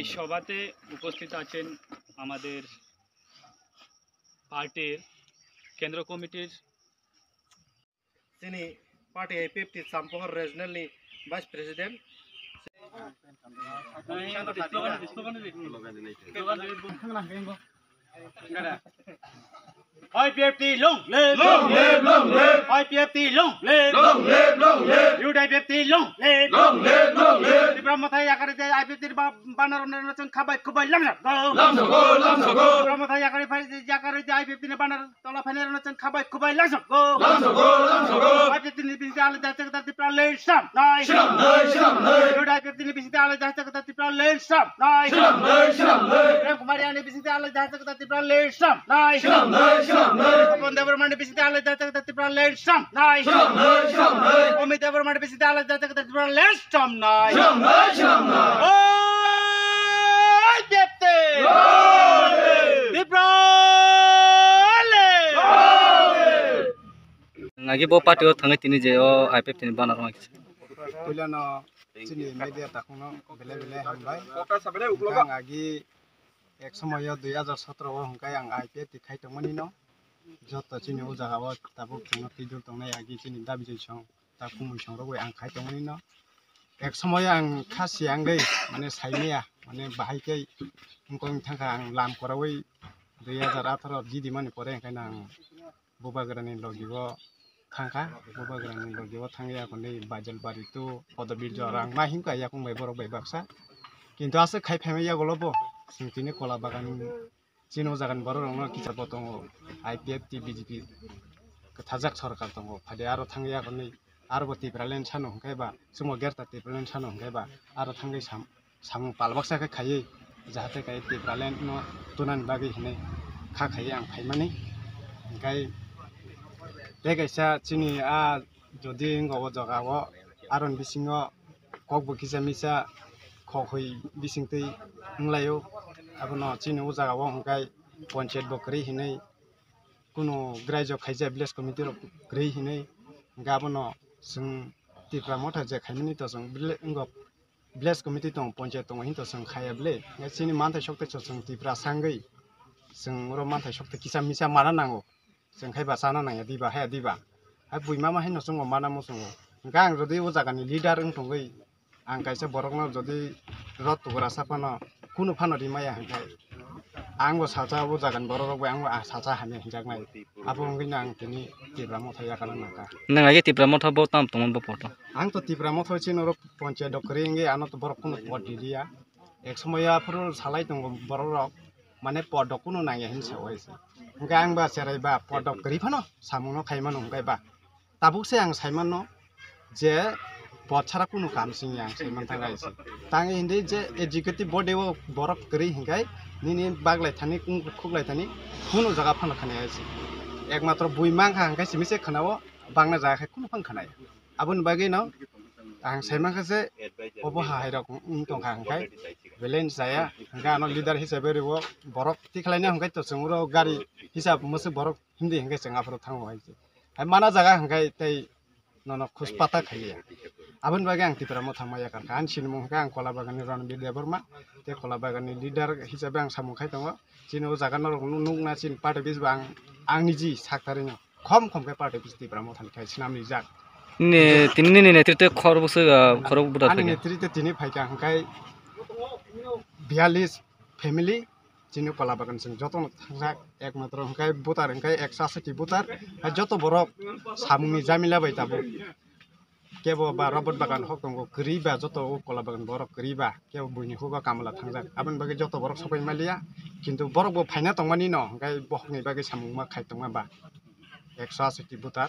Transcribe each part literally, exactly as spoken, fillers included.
এই সভাতে উপস্থিত আছেন আমাদের পার্টির কেন্দ্র কমিটির, chini party I P F T Champohor Regional ni Vice President. I P F T long live! Long live, long live! I P F T long live! Long live, long live! U D I P F T long live! Long live, long live! Tipra Motha yakarwi tei I P F T ni ba-, banner rok no chwng khabai khwbai lamsok go! Lamsok go, lamsok go! Tipra Motha yakarwi phai, yakarwi tei I P F T ni banner tola phainai rok no chwng khabai khwbai lamsok go! Lamsok go, lamsok go! I P F T ni bising tei alai jai chakda Tipra land swnam nai! Swnam nai, swnam nai! U D I P F T ni bising tei alai jai chakda Tipra land swnam nai! Swnam nai, swnam nai! Prem Kumar Reang ni bising tei alai jai chakda Tipra land swnam nai! Swnam nai, swnam nai! Pawan Debbarma ni bising tei alai jai chakda Tipra land swnam nai! Swnam nai, swnam nai! Amit Debbarma ni bising tei alai jai chakda Tipra land swnam nai! Swnam nai, swnam nai! O I P F T! Long live! Tipra land! Long live! Nagi bo party o thangwi tini je o I P F T ni banner rok. Puilano chini media takhungno belai belai hambai. Ang agi ek somoyo dui hajar sotro o hwnkhe ang I P F T khai tongmani no. Joto chini o jaga o tabuk chwngno twijol tongnai agi chini dabi joi song ta kumui song rogwi ang khai tongmani no. Ek somoyo ang kha siyangwi mane saimaya mane bahai khe wngkong thangkha ang lam korawi dui hajar atharo jidi mani pore hwnkhe no ang Bubagrani logi o thangkha, Bubagrani logi o thangya kwnwi Baijalbari to Podobirjo rang ma himkha yakung bai borok bai baksa. Kintu aswk khai phaima yagulo bo chwng tini Kola Bagan chini o jagani borok rokno kisa bo tongo, I P F T, B J P kwthajak sorkar tongo, phade aro thangya kwnwi aro bo Tipraland sano hwnkhe ba, chwngbo Greater Tipraland sano hwnkhe ba, aro thangwi sam-, samung palbaksa khe khaiwi, jahate kai Tipraland no tunani bagwi hinwi kha khaiwi ang phaimani. Hwnkhe tei kaisa chini a jodi wngkha o jaga o, aroni bisingo kokbo kisa misa khok hoi bisingtwi wnglaio, abono chini o jaga o hwnkhe ponchayat bo kwrwi hinwi kunu graijo khaijak village committee rok kwrwi hinwi, hwnkhe abono chwng Tipra Motha je khaimani to chwng village, wngkha village committee tongo, ponchayat tongo hinwi to chwng khaiya bwle. Hwnkhe chini manthai sokte chwng Tiprasa wngwi chwng oro manthai sokte kisa misa mana nango, chwng khai ba chana nangya diba haya diba. Hai bui mama haino chwngbo mana muchungo. Hwnkhe ang jodi o jagani leader wng tongwi, ang kaisa borokno jodi rot tugra sa phano kunu phano rimaya hwnkhe, angbo salsa o jagani borok rok bai angbo ah salsa hamya hinjaknai. Abo wngwi no ang tini Tipra Motha yakana nangkha. Nwng agi Tipra Motha bo tam tongo bo poto? Ang to Tipra Motha chini oro ponchayat dok kwrwi wngwi ano to borok kunu pot riliya. Ek somoyo aphuru salai tongo borok rok, mane pot dok kunu nangya hinwi sa oi se. Hwnkhe ang ba cherai ba pot dok kwrwi phano samung no khai mano hwnkhe ba. Tabuk se ang sai mano je pot sara kunu kam sing ya ang sai man thang ai se. Tang hindi je executive body o borok kwrwi hinkai nini baglai thani kung khuklai thani kunu jaga phano khani ai se. Ekmatro bui mang kha hinkai simi se khana o bangna jaga khai kunu phang khana ya. Aboni bagwi no ang sai man kha je obo ha hai rok wng tong kha hinkai balance jaya hinkai ano leader hisabe rwo borok tikhlai na hinkai to chwng ro gari hisab mwswk borok hindi hinkai chwng aphuru thango hai se. Hai mana jaga hinkai tei nono khus pata khaiya. Aboni bagwi ang Tipra Motha ma yakar kha. Ani sinimung hwnkhe ang Kola Bagani Ranbir Debbarma. Tei Kola Bagani leader hisabe ang samung khai tongo. Chini o jaga norok nu-, nukna chini party bis ba ang, ang niji saktarino. Khom khom khe party bis Tipra Motha ni khai swnam rijak. Ni, tini nini netrite khor bwswk, ah, khorok buda ani phaiya? Netrite tini phaikha hwnkhe biyallis family. Chini Kola Bagan chwng jotono thangjak, ekmatro hwnkhe butar hwnkhe ekso aswk ti butar, hai joto borok samungni jamila bai tabuk. Kebo ba Robot Bagan hok tongo, kwrwi ba joto o Kola Bagan borok kwrwi ba, kebo buini hugo kamla thangjak. Aboni bagwi joto borok sopai maliya, kintu borok bo phaina tongmani no, hwnkhe bohokni bagwi samung ma khai tongma ba ekso aswk ti butar,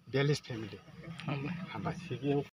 biyallis family. Hambai. Hambai.